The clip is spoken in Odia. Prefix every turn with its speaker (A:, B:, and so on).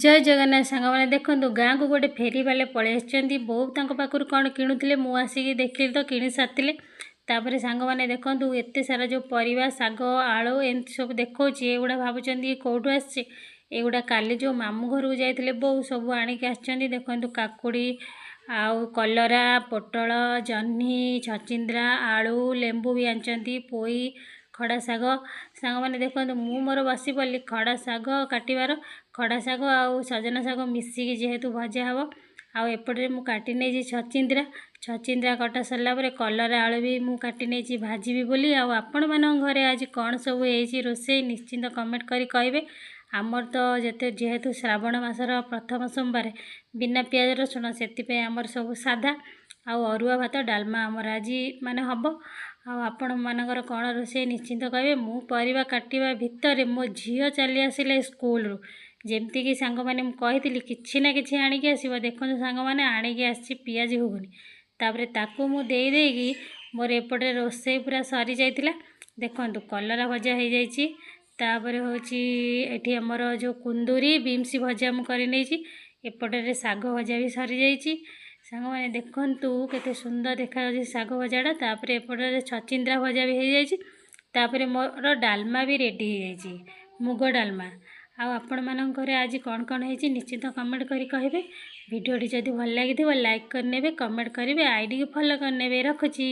A: ଜୟ ଜଗନ୍ନାଥ ସାଙ୍ଗମାନେ। ଦେଖନ୍ତୁ, ଗାଁକୁ ଗୋଟେ ଫେରିବାଲେ ପଳେଇ ଆସିଛନ୍ତି। ବୋଉ ତାଙ୍କ ପାଖରୁ କ'ଣ କିଣୁଥିଲେ। ମୁଁ ଆସିକି ଦେଖିଲି ତ କିଣି ସାରିଥିଲେ। ତାପରେ ସାଙ୍ଗମାନେ ଦେଖନ୍ତୁ, ଏତେ ସାରା ଯେଉଁ ପରିବା, ଶାଗ, ଆଳୁ ଏମିତି ସବୁ ଦେଖାଉଛି, ଏଗୁଡ଼ା ଭାବୁଛନ୍ତି କେଉଁଠୁ ଆସିଛି? ଏଗୁଡ଼ା କାଲି ଯେଉଁ ମାମୁଁ ଘରକୁ ଯାଇଥିଲେ ବୋଉ, ସବୁ ଆଣିକି ଆସିଛନ୍ତି। ଦେଖନ୍ତୁ, କାକୁଡ଼ି ଆଉ କଲରା, ପୋଟଳ, ଜହ୍ନି, ଛଚିନ୍ଦ୍ରା, ଆଳୁ, ଲେମ୍ବୁ ବି ଆଣିଛନ୍ତି, ପୋଇ, ଖଡ଼ା ଶାଗ। ସାଙ୍ଗମାନେ ଦେଖନ୍ତୁ, ମୁଁ ମୋର ବସି ପଡ଼ିଲି ଖଡ଼ା ଶାଗ କାଟିବାର। ଖଡ଼ା ଶାଗ ଆଉ ସଜନା ଶାଗ ମିଶିକି ଯେହେତୁ ଭଜା ହେବ। ଆଉ ଏପଟରେ ମୁଁ କାଟି ନେଇଛି ଛଚିନ୍ଦ୍ରା। ଛଚିନ୍ଦ୍ରା କଟା ସରିଲା ପରେ କଲରା, ଆଳୁ ବି ମୁଁ କାଟି ନେଇଛି ଭାଜିବି ବୋଲି। ଆଉ ଆପଣମାନଙ୍କ ଘରେ ଆଜି କ'ଣ ସବୁ ହେଇଛି ରୋଷେଇ, ନିଶ୍ଚିନ୍ତ କମେଣ୍ଟ କରି କହିବେ। ଆମର ତ ଯେତେ ଯେହେତୁ ଶ୍ରାବଣ ମାସର ପ୍ରଥମ ସୋମବାର, ବିନା ପିଆଜ ରସୁଣ, ସେଥିପାଇଁ ଆମର ସବୁ ସାଧା ଆଉ ଅରୁଆ ଭାତ ଡାଲମା ଆମର ଆଜି ମାନେ ହେବ। ଆଉ ଆପଣମାନଙ୍କର କ'ଣ ରୋଷେଇ, ନିଶ୍ଚିନ୍ତ କହିବେ। ମୁଁ ପରିବା କାଟିବା ଭିତରେ ମୋ ଝିଅ ଚାଲି ଆସିଲେ ସ୍କୁଲରୁ। ଯେମିତିକି ସାଙ୍ଗମାନେ, ମୁଁ କହିଥିଲି କିଛି ନା କିଛି ଆଣିକି ଆସିବ। ଦେଖନ୍ତୁ ସାଙ୍ଗମାନେ, ଆଣିକି ଆସିଛି ପିଆଜି ଘୁଗୁନି। ତାପରେ ତାକୁ ମୁଁ ଦେଇ ଦେଇକି ମୋର ଏପଟେ ରୋଷେଇ ପୁରା ସରିଯାଇଥିଲା। ଦେଖନ୍ତୁ, କଲରା ଭଜା ହେଇଯାଇଛି। ତାପରେ ହେଉଛି ଏଠି ଆମର ଯେଉଁ କୁନ୍ଦୁରି ବିମ୍ସ ଭଜା ମୁଁ କରିନେଇଛି। ଏପଟରେ ଶାଗ ଭଜା ବି ସରିଯାଇଛି। ସାଙ୍ଗମାନେ ଦେଖନ୍ତୁ, କେତେ ସୁନ୍ଦର ଦେଖାଯାଉଛି ଶାଗ ଭଜାଟା। ତାପରେ ଏପଟରେ ଛଚିନ୍ଦ୍ରା ଭଜା ବି ହେଇଯାଇଛି। ତାପରେ ମୋର ଡାଲମା ବି ରେଡ଼ି ହେଇଯାଇଛି, ମୁଗ ଡାଲମା। ଆଉ ଆପଣମାନଙ୍କ ଘରେ ଆଜି କ'ଣ କ'ଣ ହେଇଛି, ନିଶ୍ଚିତ କମେଣ୍ଟ କରି କହିବେ। ଭିଡ଼ିଓଟି ଯଦି ଭଲ ଲାଗିଥିବ, ଲାଇକ୍ କରିନେବେ, କମେଣ୍ଟ କରିବେ, ଆଇଡ଼ିକୁ ଫଲୋ କରିନେବେ। ରଖୁଛି।